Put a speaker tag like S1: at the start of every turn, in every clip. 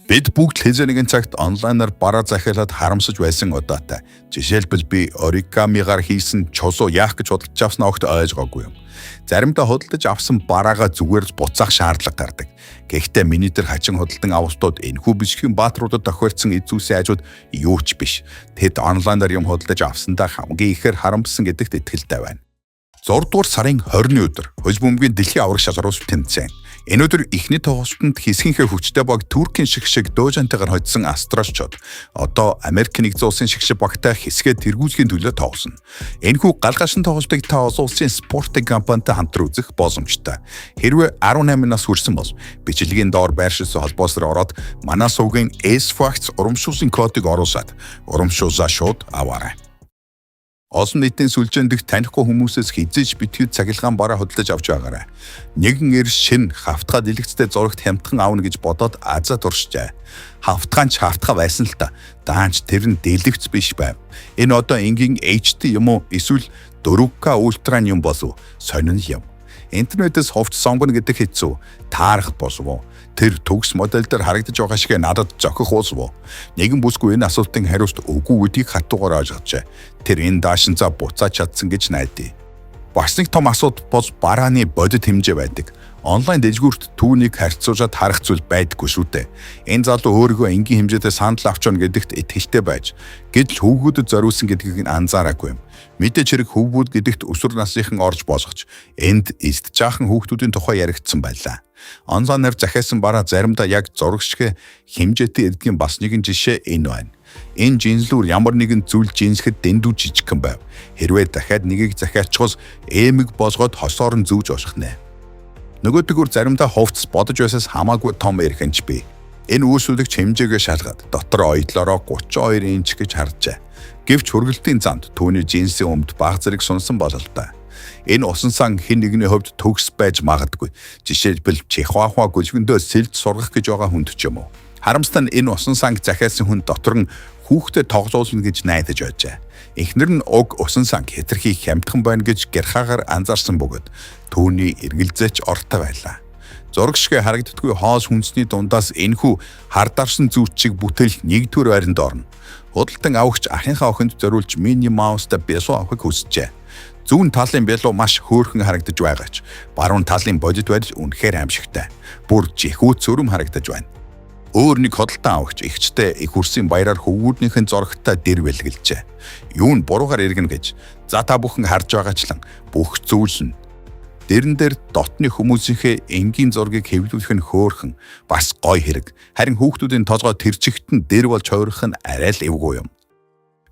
S1: Бид бүгд хэзээ нэгэн цагт онлайнаар бараа захиалаад харамсаж байсан удаатай. Жишээлбэл, би оригамигаар хийсэн чулуу яах гэж худалдаж авснаа огт ойлгоогүй юм. Заримдаа худалдаж авсан бараагаа зүгээр л буцаах шаардлага гардаг. Гэхдээ миний тэр хачин худалдан авалтууд энэхүү бичгийн баатруудад тохиолдсон эд зүйлсийн хажууд юу ч биш. Тэд онлайнаар юм худалдаж авсандаа хамгийн ихээр харамссан гэдэгт итгэлтэй байна. 6 дугаар сарын 20-ны өдөр хөл бөмбөгийн дэлхийн аварга шалгаруулалт тэмцээн. Энэ өдөр эхний тоглолтод хэсгийнхээ хүчтэй баг Туркийн шигшиг Дожантайгаар хоцсон Австралчууд одоо Америк нэгдсэн улсын шигшиг багтай хэсгээ тэргүүлэхийн төлөө тоглоно. Энэхүү гал гашин тоглолтыг та олон улсын спортын компанитай хамтран үзэх боломжтой. Хэрвээ 18 нас хүрсэн бол бичлэгийн доор байршилсан холбоос руу ороод манай сувгийн S-Facts урамшууллын кодыг оруулаад урамшууллаа шууд аваарай. Олон нийтийн сүлжээн дэх танихгүй хүмүүсээс хэзээ ч битгий цахилгаан бараа худалдаж авч байгаарай. Нэгэн эр шин хавтгаа дэлгэцтэй зурагт хямдхан авна гэж бодоод азаа туршжээ. Хавтгаан ч хавтгаа байсан л та. Даанч тэр нь дэлгэц биш байв. Энэ одоо энгийн HD юм уу, эсвэл 4K ультра юм болов, сонин юм. Интернетээс хувцас сонгоно гэдэг хэцүү. Таарах болов уу? Тэр төгс модель дээр харагдаж байгаа шиг надад зохих болов уу? Нэгэн бүсгүй энэ асуултын хариулт үгүй гэдгийг хатуугаар ойлгожээ. Тэр энэ даашинзаа буцааж чадсан гэж найдаа. Бас нэг том асуудал бол барааны бодит хэмжээ байдаг. Онлайн дэлгүүрт түүнийг харьцуулаад харах зүйл байдаггүй шүү дээ. Энэ залуу өөрийгөө энгийн хэмжээтэй сандал авч явна гэдэгт итгэлтэй байж, гэтэл хөвгүүдэд зориулсан гэдгийг нь анзаараагүй юм. Мэдээж хэрэг хөвгүүд гэдэгт өсвөр насныхан орж босгоч энд эст жаахан хүүхдүүдийн тухай яригдсан байлаа. Онлайнаар захиалсан бараа заримдаа яг зураг шиг хэмжээтэй ирдгийн бас нэгэн жишээ энэ байна. Энэ жинслүүр ямар нэгэн зүйл жинсэхэд дэндүү жижигхэн байв. Хэрвээ дахиад нэгийг захиалчихвал эмэг босгоод хосоор нь зүүж босгох нэ. Нөгөөдгөр заримдаа хувцас бодож байсаас хамаагүй том эрхэнч би. Энэ үйлсүүлэгч хэмжээгээ шалгаад дотор оёдлороо 32 инч гэж харжээ. Гэвч хүргэлтийн замд түүний джинсийн өмд баг зэрэг сунсан бололтой. Энэ усан сан хэн нэгний хувьд төгс байж магадгүй. Жишээлбэл, чихуахуа гүлгэндөө сэлж сургах гэж байгаа хүнд ч юм уу. Харамсалтай нь энэ усан санг захиалсан хүн дотор нь хүүхдэд тоглоулна гэж найдаж байжээ. Эхнэр нь уг усан санг хэтэрхий хямдхан байна гэж гярхаагаар анзаарсан бөгөөд түүний эргэлзээч ортой байлаа. Зураг шиг харагддаггүй хоол хүнсний дундаас энэхүү хардарсан зүүчийг бүтээл нэгдүгээр байранд орно. Худалдан авагч ахынхаа охинд зориулж мини маустай бялуу авахыг хүсжээ. Зүүн талын бялуу маш хөөрхөн харагдаж байгаа ч баруун талын бодит байдал үнэхээр аимшигтай. Бүр жихүү цөрөм харагдаж байна. Өөр нэг худалдан авагч эгчтэй эх үрсийн баяраар хөвгүүднийхэн зурагтай дэр бэлгэлжээ. Юу нь буруугаар эргэнэ гэж. За, та бүхэн харж байгаачлан бүх зүйл нь дэрэн дээр дотны хүмүүсийнхээ энгийн зургийг хэвлүүлэх нь хөөрхөн, бас гоё хэрэг. Харин хүүхдүүдийн толгой тэр чигт нь дэр болж хувирах нь арай л эвгүй юм.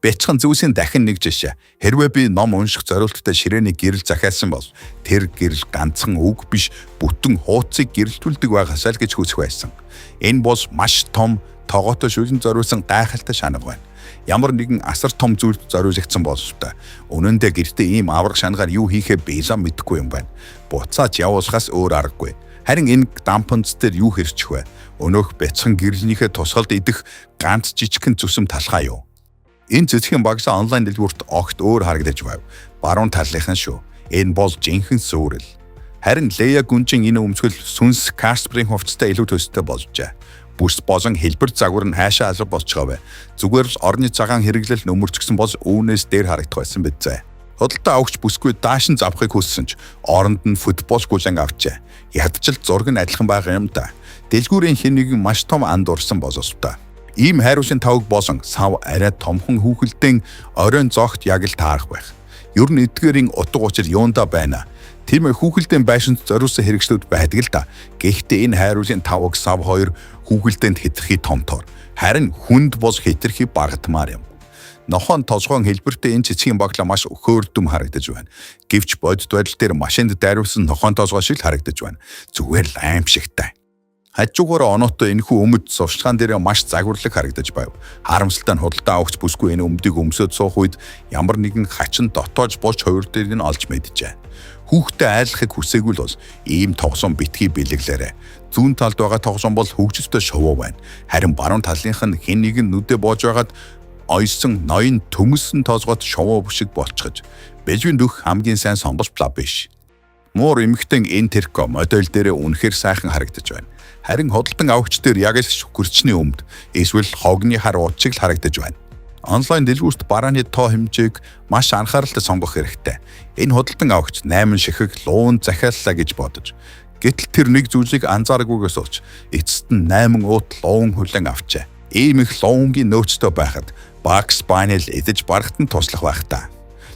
S1: Бяцхан зүйлсийн дахин нэг жишээ. Хэрвээ би ном унших зориулттай ширээний гэрэл захиалсан бол тэр гэрэл ганцхан үг биш, бүтэн хуудсыг гэрэлтүүлдэг байгаасай л гэж хүсэх байсан. Энэ бол маш том тогоотой шүлэн зориулсан гайхалтай шанаг байна. Ямар нэгэн асар том зүйлд зориулагдсан бололтой. Үнэн дээр гэртээ ийм авраг шанагаар юу хийхээ бэлэн мэдэхгүй юм байна. Буцааж явуулахаас өөр аргагүй. Харин энэ дампанц дээр юу хэрчих вэ? Өнөөх бяцхан гэрлэнийхээ тусгалд идэх ганц жижигхэн зүсэм талхаа юу? Энэ цэцгийн багсаа онлайн дэлгүүрт огт өөр харагдаж байв. Баруун талынхан шүү. Энэ бол жинхэнэ сүрэл. Харин Лея гүнжин энэ өмсгөл сүнс Каспрын хувцастай илүү төстэй болжээ. Бүс болон хэлбэр загвар нь хайшаа алга болцгоо вэ. Зүгээр л орны цагаан хэрэглэл нөмөрчгсөн бол үүнээс дээр харагдах байсан биз. Худалдаа авахч бүсгүй даашин завхыг хүссэн ч оронд нь футбол гүлэн авчээ. Ядчил зураг нь адилхан байгаа юм да. Дэлгүүрийн хэн нэгэн маш том анд урсан бололтой. Ийм хайруулын тавг болон сав арай томхон хүүхэлдэн оройн зоогт яг л таарах байх. Ер нь эдгээрийн утга учир юунда байна? Тийм ээ, хүүхэлдэйн байшинд зориулсан хэрэгслүүд байдаг л да. Гэхдээ энэ хайруулын тавг, сав хоёр хүүхэлдээнд хэтэрхий том тор. Харин хүнд бол хэтэрхий багтмаар юм. Нохоон толгойн хэлбэртэй энэ цэцгийн баглаа маш хөөрдөм харагдаж байна. Гэвч бодит байдал дээр машинд дайруулсан нохоон толгой шиг л харагдаж байна. Зүгээр л аимшигтай. Хажуугаар оноотой энэхүү өмд сурчлагаан дээр маш загварлаг харагдаж байв. Харамсалтай нь худалдаа авахч бүсгүй энэ өмдийг өмсөд суух үед ямар нэгэн хачин дотоож болж хувирдгийг нь олж мэджээ. Хүүхдээ айлахыг хүсээгүй л бол ийм тогсон битгий бэлэглээрэ. Зүүн талд байгаа тогсон бол хөгжилтэй шувуу байна. Харин баруун талынх нь хэн нэгэн нүдэ боож байгаад ойсон ноён төмөссөн толгойд шувуу шиг болчихож бэлвийн дөх хамгийн сайн сонголт биш. Муур эмэгтэй энэ терко модель дээрээ үнэхээр сайхан харагдаж байна. Харин худалдан авагч дээр яг л шүхэрчний өмд эсвэл хогны хар ууд шиг л харагдаж байна. Онлайн дэлгүүрт барааны тоо хэмжээг маш анхааралтай сонгох хэрэгтэй. Энэ худалдан авагч 8 ширхэг луун захиаллаа гэж бодож. Гэтэл тэр нэг зүйлийг анзаараагүйгээс болж эцэст нь 8 уут луун хүлээн авчээ. Ийм их луунгийн нөөцтэй байхад Bugs Bunny л эдэж барахад нь туслах байх та.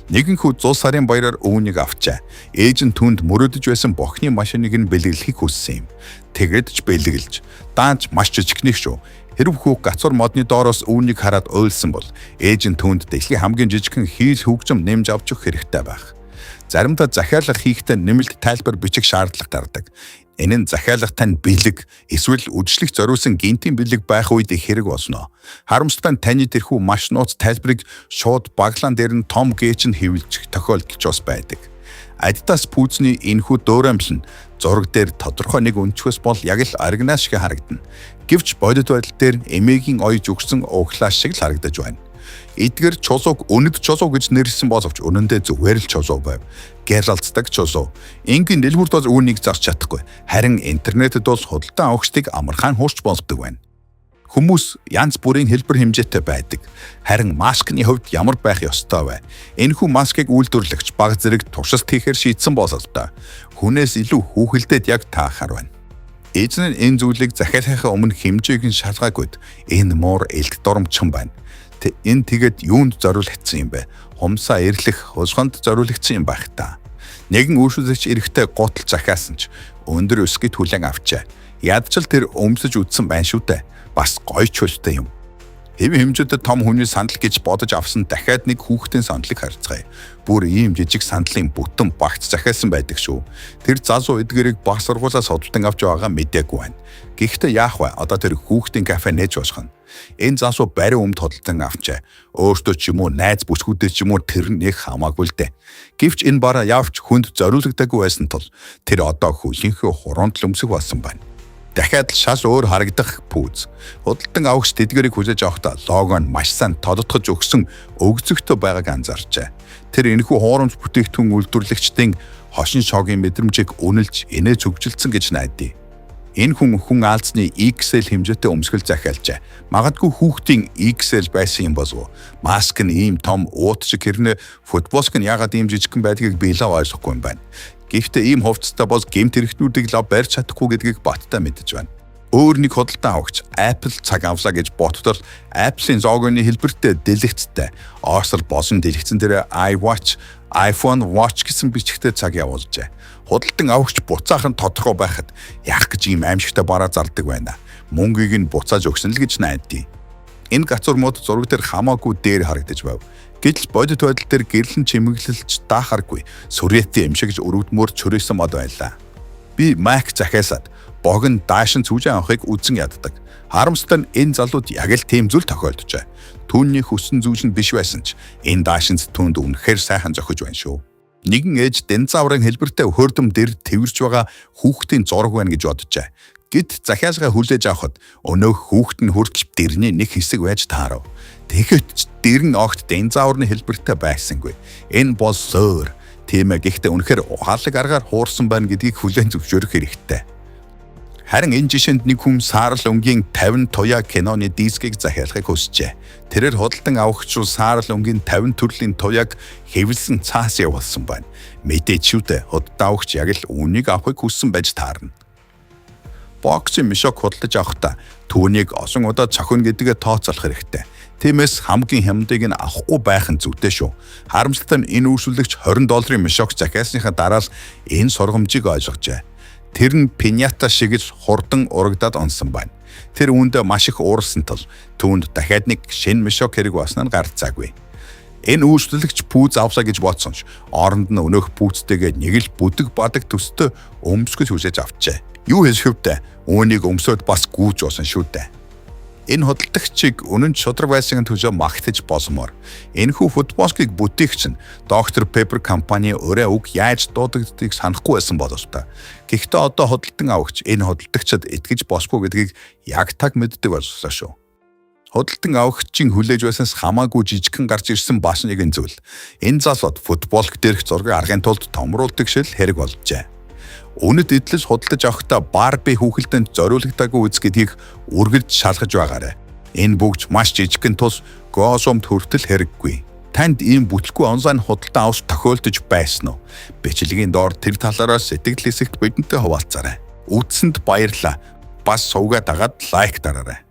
S1: Нэгэн хүү зул сарын баяраар үүнийг авчээ. Ээж нь түүнд мөрөөдөж байсан бохны машиныг нь бэлэглэхийг хүссэн юм. Тэгээд ч бэлэглэж. Даанч маш жижигхнийх шүү. Хэрв хүү гацуур модны доороос үүнийг хараад уйлсан бол ээж нь түүнд дэлхийн хамгийн жижигхэн хийл хөгжим нэмж авч өгөх хэрэгтэй байх. Заримдаа захиалга хийхдээ нэмэлт тайлбар бичих шаардлага гардаг. Энэ нь захиалгатай нь бэлэг эсвэл үдшилэх зориулсан гинтийн бэлэг байх үед их хэрэг болно. Харамсалтай нь таны тэрхүү маш нууц тайлбарыг шууд баглаан дээр нь том гээч нь хэвлэх тохиолдол ч бас байдаг. Adidas пүүзний энэхүү дөөрөмл нь зураг дээр тодорхой нэг өнцгөөс бол яг л оригинал шиг харагдана. Гэвч бодит байдал дээр эмээгийн оёж өгсөн углаа шиг л харагдаж байна. Эдгээр чулууг үнэт чулуу гэж нэрлэсэн боловч үнэндээ зүгээр л чулуу байв. Гэрэлтдэг чулуу. Энгийн дэлгүүрт бол үүнийг зарч чадахгүй. Харин интернетэд бол худалдан авагчдыг амархан хуурч болдог байна. Хүмүүс янз бүрийн хэлбэр хэмжээтэй байдаг. Харин маскны хувьд ямар байх ёстой вэ? Энэхүү маскыг үйлдвэрлэгч баг зэрэг туршилт хийхээр шийдсэн бололтой. Хүнээс илүү хүүхэлдэд яг таахаар байна. Эзэн нь энэ зүйлийг захиалахын өмнө хэмжээг нь шалгаагүйд энэ муур элт дурамчхан байна. Энэ тэгээд юунд зориулагдсан юм бэ? Хумсаа эрлэх хулганд зориулагдсан юм байх та. Нэгэн үйлчлэгч эрэхтэй гутал захиалсан ч өндөр өсгийд хүлээн авчээ. Ядчил тэр өмсөж үтсэн байна шүү дээ. Бас гоё чөлтэй юм. Хэв хэмжээтэй том хүний сандал гэж бодож авсан дахиад нэг хүүхдийн сандлыг харцгаая. Бүр ийм жижиг сандлын бүтэн багц захиалсан байдаг шүү. Тэр залуу эдгээрийг баг сургуулиас худалдан авч байгаа мдээгүй байна. Гэхдээ яах вэ? Одоо тэр хүүхдийн кафе нээж болох нь. Энэ залуу барин өмд худалдан авчээ. Өөртөө ч юм уу найз бүсгүүдээ ч юм уу тэр нэг хамаагүй л дээ. Гэвч энэ бараа явж хүнд зориулагдаагүй байсан тул тэр одоо хөлийнхөө хуруунд л өмсөх болсон байна. Дахиад л шал өөр харагдах пүүз. Худалдан авагч тэдгэрийг хүлээж авахдаа лого нь маш сайн тодотгож өгсөн өгзөгтэй байгааг анзаарчээ. Тэр энэхүү хуурамч бүтээгдэхүүн үйлдвэрлэгчдийн хошин шогийн мэдрэмжийг үнэлж инээж хөгжилсөн гэж найдаа. Энэ хүн хүн аалзны XL хэмжээтэй өмсгөл захиалжээ. Магадгүй хүүхдийн XL байсан юм болов уу? Маск нь ийм том уут шиг хэрнээ футболк нь яагаад ийм жижигхэн байдгийг би лав ойлгохгүй юм байна. Гэхдээ ийм хувцастай бол гэмт хэрэгтнүүдийг лав барьж чадахгүй гэдгийг баттай мэдэж байна. Өөр нэг худалдан авагч Apple цаг авлаа гэж ботдол Apple-ийн логоны хэлбэртэй дэлгэцтэй Осер болон дэлгэцэн дээр iWatch, iPhone Watch гэсэн бичгтэй цаг явуулжээ. Худалдан авагч буцаах нь тодорхой байхад яах гэж ийм аимшигтай бараа зардаг байна. Мөнгийг нь буцааж өгсөн л гэж найдаа. Энэ гацуур мод зураг дээр хамаагүй дээр харагдаж байв. Гэтэл бодит байдал дээр гэрлэн чимэглэлж даахааргүй сүрээтэй юм шиг өрөвдмөр чөрөөсөн мод байлаа. Би Mac захиасаад богино даашин цүүжин авахыг үзэн яддаг. Харамсалтай нь энэ залууд яг л тийм зүйл тохиолджээ. Түүний хүссэн зүйл нь биш байсан ч энэ даашинз түүнд үнэхээр сайхан зохиж байна шүү. Нэгэн ээж динозаврын хэлбэртэй хөөрдөм дэр тэрвэрч байгаа хүүхдийн зураг байна гэж боджээ. Гэт захиалгаа хүлээж авахад өнөөх хүүхэд нь хүртэл дэрний нэг хэсэг байж таарав. Тэгэхэд ч дэр нь огт динозаврын хэлбэртэй байсангүй. Энэ бол суур. Тийм ээ, гэхдээ үнэхээр ухаалаг аргаар хуурсан байна гэдгийг хүлээн зөвшөөрөх хэрэгтэй. Харин энэ жишээнд нэг хүн саарал өнгийн 50 туяа киноны дискийг захиалахыг хүсжээ. Тэрээр худалдан авагч руу саарал өнгийн 50 төрлийн туяаг хэвлэсэн цаас явуулсан байна. Мэдээж шүү дээ, худалдан авагч яг л үүнийг авахыг хүссэн байж таарна. Боксын мешок худалдаж авахдаа түүнийг олон удаа цохино гэдгээ тооцоолох хэрэгтэй. Тиймээс хамгийн хямдыг нь авахгүй байх нь зүйтэй шүү. Харамсалтай нь энэ үйлчлэгч 20 долларын мешок захиалсныхаа дараа л энэ сургамжийг ойлгожээ. Тэр нь пиньята шиг л хурдан урагдаад онсон байна. Тэр үүндээ маш их уурсан тул түүнд дахиад нэг шинэ мешок хэрэг болсон нь гарцаагүй. Энэ үйлчлэгч пүүз авлаа гэж бодсон ч оронд нь өнөөх пүүзтэйгээ нэг л бүдэг бадаг төстэй өмсгөл хүсэж авчээ. Юу хэлэх вдэ? Үүнийг өмсөөд бас гүйж болсон шүү дээ. Энэ худалдагчийг үнэн шударга байсан төлөө магтаж болмоор. Энэхүү футболкийг бүтээгч нь Dr. Pepper компани өрөө үг яаж дуудагддгийг санахгүй байсан бололтой. Гэхдээ одоо худалдан авагч энэ худалдагчид итгэж босгүй гэдгийг яг таг мэддэг боллоо шүү. Худалдан авагчийн хүлээж байсанаас хамаагүй жижигхэн гарч ирсэн бас нэгэн зүйл. Энэ залууд футболк дээрх зургийг аргын тулд томруулдаг шил хэрэг болжээ. Үнэт эдлэж худалдаж авахдаа Барби хүүхэлдэнд зориулагдаагүй биз гэдгийг үргэлж шалгаж байгаарай. Энэ бүгд маш жижигхэн тул гоо сумд хүртэл хэрэггүй. Танд ийм бүтэлгүй онлайн худалдан авалт тохиолдож байсан уу? Бичлэгийн доор тэр талаараа сэтгэгдэл хэсэгт бидэнтэй хуваалцаарай. Үзсэнд баярлалаа. Бас сувгаа дагаад like дараарай.